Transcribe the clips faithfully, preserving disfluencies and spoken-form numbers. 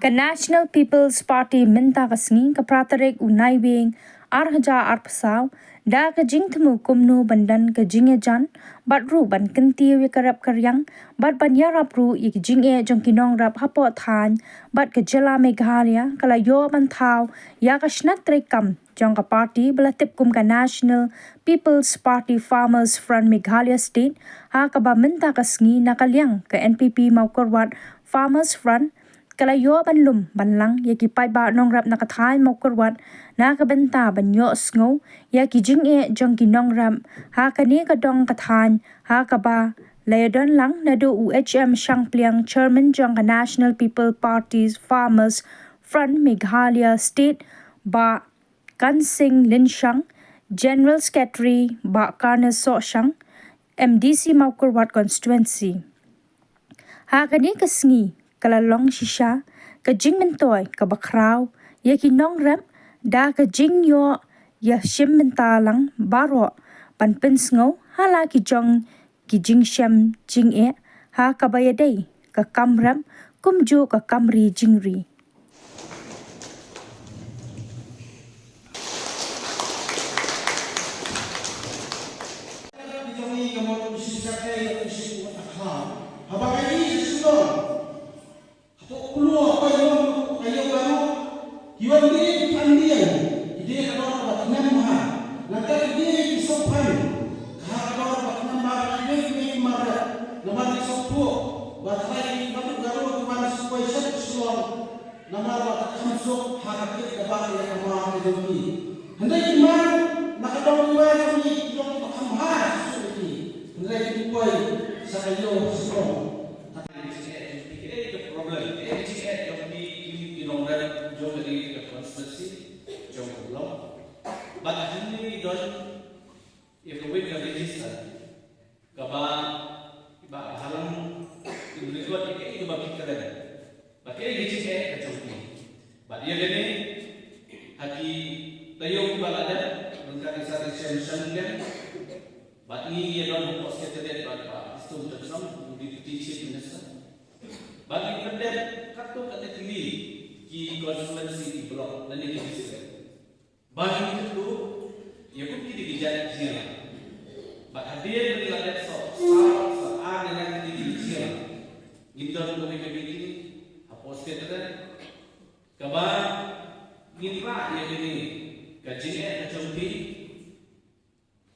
Ka National People's Party mynta ka sngi ka phra tarik u Naiwieng ar hajar arphew saw da ka jingthmu kumno ban don ka jingïajan bad ruh ban kyntiew ïa ka rep ka riang bad ban ïarap ruh ïa ki jingeh jong ki nongrep hapoh thaiñ bad ka jylla Meghalaya ka la ïoh ban thaw ïa ka shnat treikam jong ka party ba la tip kum ka National People's Party Farmers Front Meghalaya State ha kaba mynta ka sngi na ka liang ka N P P Mawkyrwat Farmers Front ka la ïoh ban lum ban lang ïa ki paidbah nongrep na ka thaiñ Mawkyrwat na ka bynta ban ïohsngew ïa ki jingeh jong ki nongrep ha kane ka dong ka thaiñ ha kaba la ïadon lang naduh u H M Shangpliang, Chairman jong ka National People Party's Farmers Front Meghalaya State, Bah Kansing Lynshang, General Secretary Bah Karnes Sohshang, M D C Mawkyrwat Constituency. Ha kane ka sngi ka la long shisha ka jingmyntoi kaba khraw ïa ki nongrep da ka jingïoh ïa shim bynta lang baroh ban pynsngew ha la ki jong ki jingshem jingeh ha kaba ïadei ka kam rep kumjuh ka kam ri jingri. Namar ba ka kham suk ha ka kit kaba ïa ka mar ka jong ki. Hynrei ki mar na ka dong kiwei jong ki ki long kiba kham bha shisha ïa ki. Hynrei ki poi sa ka ïew shisha. Ka problem, ka jingeh jong ki, ki nongrep jong ka constituency jong ka Mawkyrwat. Bad hynrei don ïa kawei ka register kaba, ba halang in record ïa kaei kaba ki kren. Ba kaei ka jingeh ka jong ki. Bad ïa kane ha ki taïew kiba la dep, ryngkat ki sar ki shem shem ngen. Bad ngi ïa don hapoh Secretariat bad Bah Prestone Tynsong, u Deputy Chief Minister. Bad ngi pyndep katto katne tylli ki constituency, ki block lane ki district. Ba ngi kyntu ïa kum kine ki jait jingïalang. Bad hadien ba ngi la dep sah, sah, sah ar ne lai tylli ki jingïalang, ngin don kawei ka meeting hapoh Secretariat kaba ngin rah ïa kine ka jingeh ka jong ki,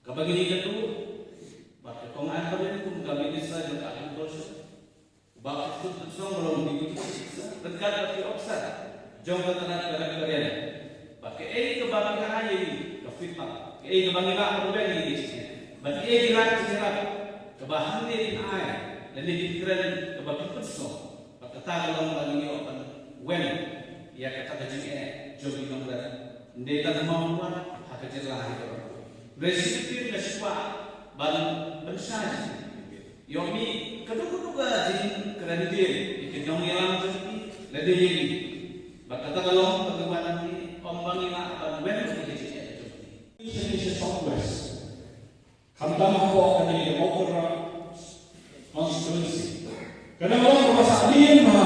kaba ngin ïakynduh bad ka Kong Ann Pynrem kum ka Minister jong ka Agriculture, Bah Prestone Tynsong ba long Deputy Chief Minister, ryngkat bad ki officer jong ka tnat ka rep ka riang. Bad kaei kaba ki ai ïa ngi ka feedback, kaei kaba ngi lah ban weng ïa ngi, bad kaei ki lah ki jingïarap kaba hangne kin ai lane kin kren kaba kin pynsngew. Bad kata ka long ba ngi ïoh ban weng ïa kata ka jingeh jong ki nongrep. Ym dei tang ha Mawkyrwat, ha ka jylla hi baroh. Hynrei shibun nga sngewkwah ban pynshai ïa mih kaduh kaduh ka jingkren ïa ki nongïalam jong ki lane ïa ngi. Bad kata ka long ba ngi wan hangne ym ba ngi lah ban weng ïa ka jingeh jong ki. Sha ki sha South West. Khamtam hapoh kane ka Mawkyrwat constituency. Ka dang long kaba sah liem bha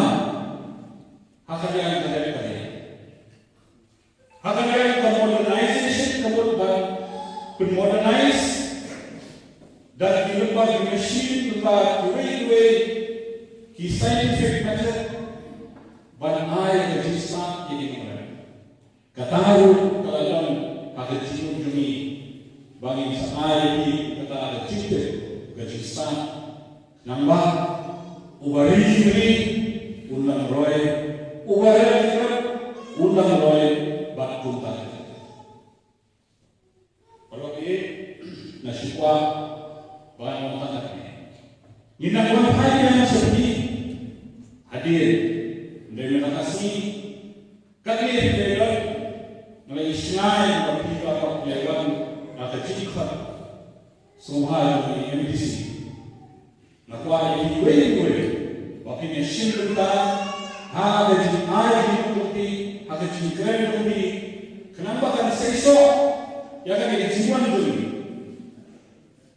ha ka liang ka dep ka dep. Ha ka liang ka modernization, ka mut ban pynmodernize da ki lyngba ki machine, lyngba kiwei kiwei ki scientific method ban ai ka jingstad ïa ki nongrep. Kata ruh ka la long ha ka jingmut jong ngi ba ngin sa ai ïa ki kata ka jingtip, ka jingstad. Namar uba ri jingri un nang roi, uba rep jingrep un nang roi bad kumta. Paralok, nga sngewkwah ba ngan ong tang katne. Ngin nang wan phai biang sha phi hadien, ym dei mynta ka sngi. Katne phi la ïoh, nga la ïohi shai ba phi la ïoh wan na ka jingkhot sngewbha jong i M D C. Nga kwah ïa phi iwei pa iwei ba phin ïa shim bynta ha ka jingai jingmut jong phi, ha ka jingkren jong phi, khnang ba kan seisoh ïa kane ka jingwan jong ngi.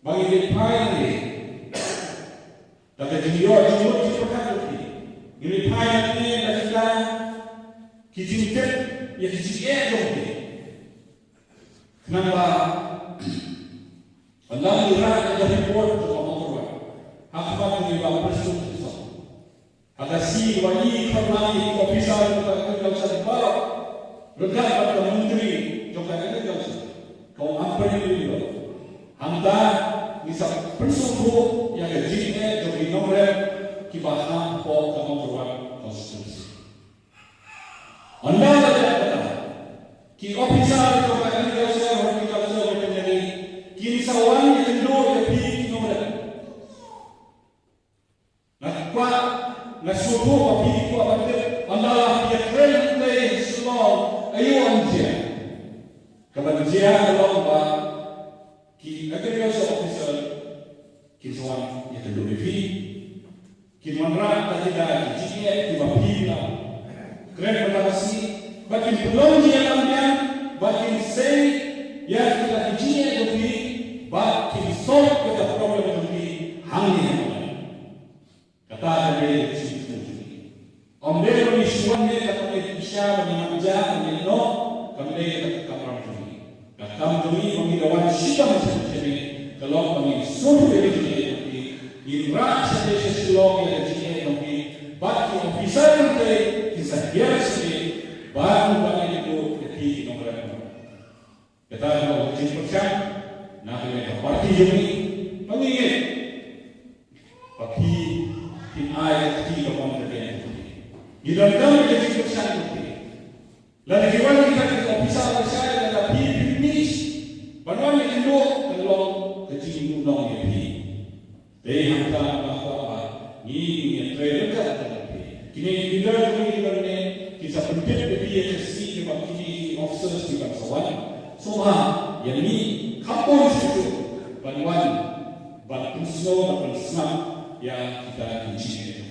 Ba ngin ïa phai hangne da ka jingïoh jingmut jingpyrkhat jong phi. Ngin ïa phai hangne da ka jingkren Ki jingeh jong phi. Khnang ba ynda ngi rah ïa ka report jong ka Mawkyrwat ha khmat jong ngi ba u Prestone Tynsong, ha ka sngi ba ngi khot lang ïa ki officer jong ka agriculture baroh ryngkat bad ka myntri jong ka agriculture, ka Ampareen Lyngdoh, hangta ngi sa pynsngewthuh ïa ka jingeh jong ki nongrep kiba hapoh ka Mawkyrwat constituency. Ynda la dep kata, ki officer jong ka Agriculture, Horticulture Veterinary kin sa wan ïakynduh ïa phi ki nongrep. Nga kwah, nga sngewthuh ba phi kwah ban tip, ynda la phi ïatrei hangtei ha Shillong, aïu ban jia? Ka ban jia ka long ba ki agriculture officer kin sa wan ïakynduh ïa phi. Kin wanrah ïa kita ki jingeh kiba phi la kren mynta ka sngi, bad kin pynlong jingïalam biang, bad kin sei ïa kita ki jingeh jong phi, bad kin solve ïa ka problem jong phi hangne ha Mawlai. Kata ka dei ka jingthmu jong ngi. Ym dei ba ngi shu wan ne kata ka dei ka sha ba ngi manja ba ngi noh, kam dei kata ka kam jong ngi. Ka kam jong ngi ba ngi da wan shitom sha ngi, ka long ba ngi sngewthuh ïa ka jingeh jong phi, ngin rah sha dei sha Shillong ïa ka jingeh jong phi, bad ki officer jong phi kin sa hiar sha ngi, ban ban ïakynduh ïa phi ki nongrep. Kata ka long ka jingpyrshang na ka liang ka party jong ngi, ba ngi ngeit ba phi phin ai ka kti ka bym ka biang. Ngi donkam ka jingpyrshang jong phi. Lada ki wan kita ki officer ba shai, lada phi phi mih ban wan ïakynduh, ka long ka jingduhnong ïa phi. Dei hangta nga kwah ba ngi ngin ïatrei ryngkat bad phi. Kine ki leader jong ngi lane kin sa pyntip ïa phi ïa ka sngi ba kine ki officers ki ban sa wan. Sngewbha ïa ngi kham bun shuh shuh ban wan ban pynsngew ban pynsngap ïa kita ki jingeh.